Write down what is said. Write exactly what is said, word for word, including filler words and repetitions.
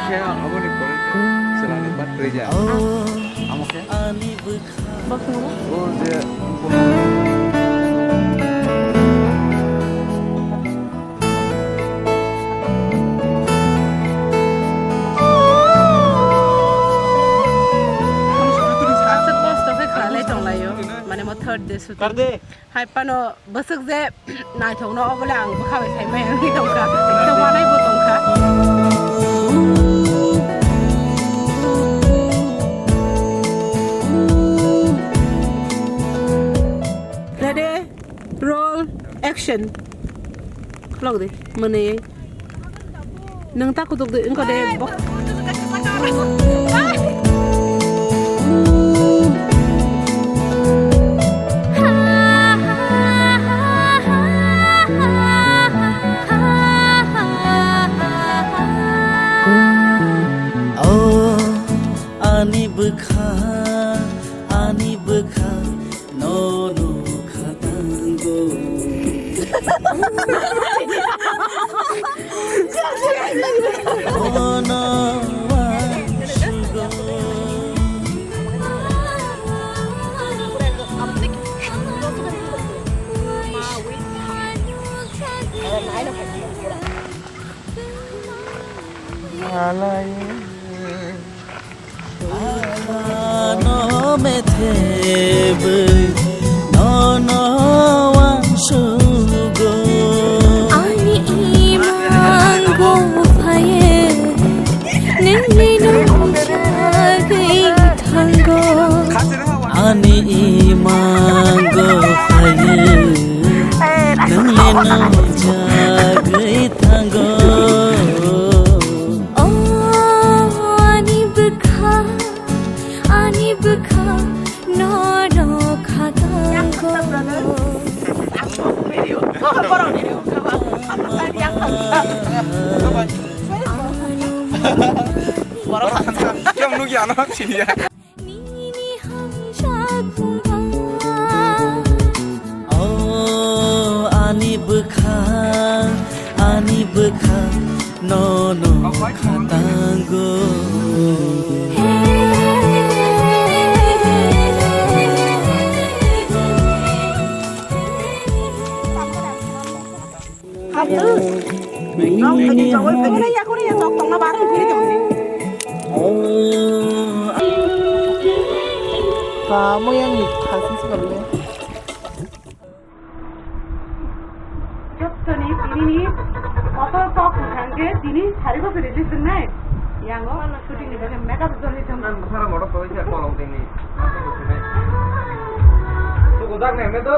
Khe aboni pore chwlani bathrai ja. Amo khe? Bosong. O je. Aswk kosto khe khlai tonglaio. Mane mo third day shooting. Hai phano bwswk je naithokno, obole ang bwkha bai sai maya wngwi tongkha, tei wanaibo tongkha. Ready, roll, action. Khulok di, mwnwi. Nwng ta kutuk de, wngkha de, bok. O ani bwkha, ani bwkha. Nono khatango. Ono wangsugo. Alaye. Ano methebwi nono wangsugo. Ani imango phaye, nini nungjagwi thango. Ani imango phaye, nini nungjagwi thango. O ani bwkha, ani bwkha, nono khatango. Yang nunggu anak sini ya. Nini hamjakma. O ani bwkha, ani bwkha, nono khatango. Tamo yang ni khasi se kalle. Jottoni tinini motor kok hwnkhe tini sari bosor release wngnai. Yango shooting ni bagwi makeup joli thang. Ang bwsarok motor kok se kolom tini. Tuku jak nai me to.